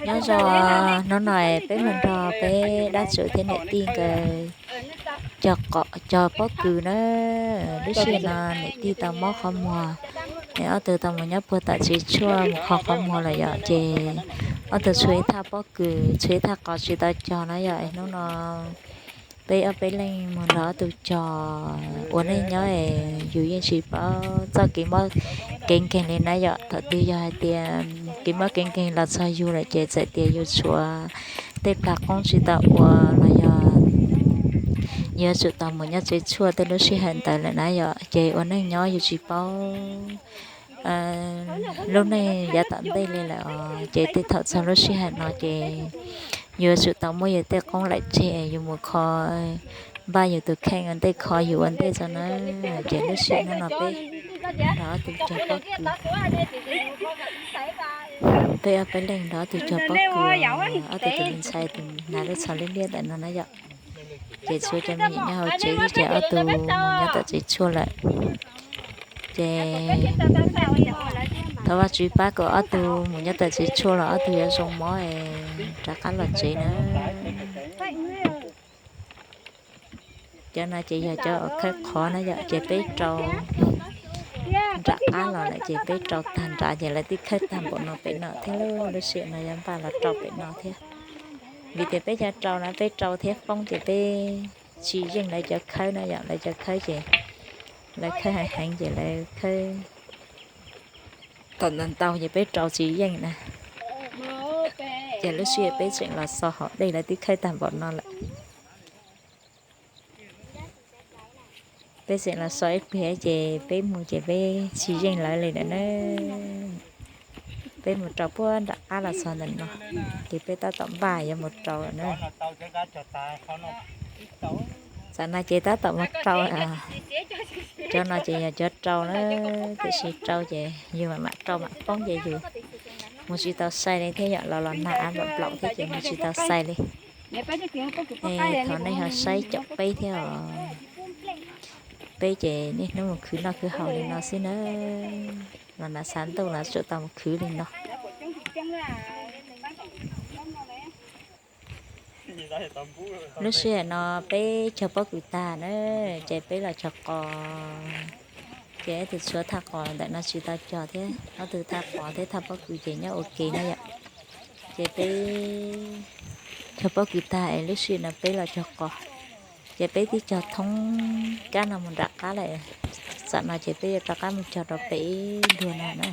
Nyob zoo, hnub no peb mus nrog peb dab tsuv thiab niam tij nkawd cog pob kws na. Lub sij hawm no niam tij tau mob qhov muag, es ob tug tau mus nyob puag tom tsev tshuaj mus kho qhov muag lawm yom, ces ob tug tshuav ib thaj pob kws, tshuav ib thaj qos tsis tau cog na yom. Hnub no peb ob peb leeg mus nrog ob tug cog ua neej nyob es yus yeej tsis paub txoj kev mob kev nkeeg li na yom. Thaum twg yog hais tias kev mob kev nkeeg los txog yus lawm ces txawm tias yus tshuav tej plag qoob tsis tau ua los yog yuav tsum tau mus nyob tsev tshuaj tej lub sij hawm ntawd lawm na yom. Ces ua neej nyob yus tsis paub lub neej yav tom ntej li lawm os. Ces tej thaum txog lub sij hawm no ces yuav tsum tau muab yus tej qoob laim tseg yus mus kho npaj yus tus kheej ua ntej, kho yus ua ntej tso na. Ces lub sij hawm no peb nrog ob tug cog pob kws, peb ob peb leeg nrog ob tug cog pob kws, ob tug tus me ntxhais tus hnav lub txhos liab liab ntawm no na yom. Ces tshuav cov me nyuam nyob hauv tsev thiab ces ob tug mus nyob tom tsev tshuaj lawm. Ces thov Vajtswv pab kom ob tug mus nyob tom tsev tshuaj los ob tug yuav zoo mob es rov qab los tsev na. Cov no ces yog cov uas khawb qhov na yom, ces peb rau nram qab los lawm ces peb rau tag nrad ces lawv twb khawb tag npaum no pem no thiab. Lub sij hawm no yuav npaj los rau pem no thiab. Vim tias peb cov rau na peb rau thiab foob ces peb tsis yeej lawv cov khawb na yom. Lawv cov khawb ces lawv khawb heev heev ces lawv khawb tau ntau ntau ces peb rau tsis yeej na. Ces lub sij hawm peb tseem los so hauv dej lawv twb khawb tag npaum no lawm. Peb tseem los so ib pliag ces peb mus ces peb tsis yeej lawv li lawm na. Peb mus rau puag nram qab los txog ntawm no, ces peb tab tom npaj yuav mus rau lawm na. Tam no ces tab tom mus rau. Cov no ces yog cov rau na, tiam sis rau ces yus mam mam rau mam foob ces yus mus tsis tau sai li thiab yom, los los nag av nplaum nplaum thiab ces mus tsis tau sai li. Thov nej ho saib caum peb thiab os. Peb ces niaj hnub mus khwv noj khwv haus li no xwb na, los nag xav ntuj los tsum tau mus khwv li no. Lub sij hawm no peb cog pob kws tag na, ces peb los cog qos. Ces tus tshuav thaj qos ntawm no tsis tau cog thiab, ob tug thaj qos thiab thaj pob kws ces nyob ua ke na yom. Ces peb cog pob kws tag es lub sij hawm no peb los cog qos, ces peb twb cog thoob kab no mus nram qab lawm. Tam no ces peb yuav rov qab mus cog rau pem ib nduag no na.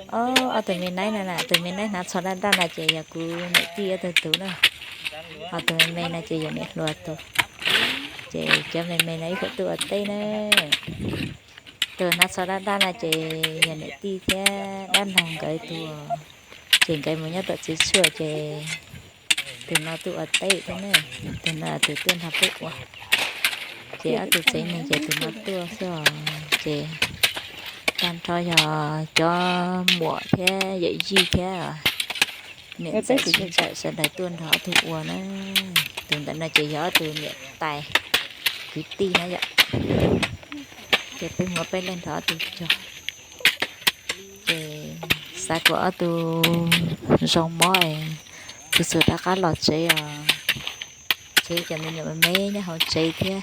Ob tug me naib no, tus me naib hnav txho daj daj no ces yog kuv niam tij ob tug tug na, ho tus me me no ces yog niam hluas tug. Ces cov me me no ib khawm tuaj ua teb na. Tus hnav txho daj daj no ces yog niam tij thiab dab laug nkawd tug, ces nkawd mus nyob tom tsev tshuaj ces tus no tuaj ua teb thiab na, tus no tus tuaj nrog peb ua. Ces ob tug tsev neeg ces tus no tuaj xwb os. Ces tag nrho yog cov muam thiab yawm yij thiab niam ntxawm txiv ntxawm sawv daws tuaj nrog ob tug ua na. Tus ntawm no ces yog ob tug niam tais kwv tij na yom. Ces peb mus peb leeg nrog ob tug cog. Ces xav kom ob tug zoo mob es txhua txhua rov qab los tsev os. Tsev cov me nyuam me me nyob hauv tsev thiab,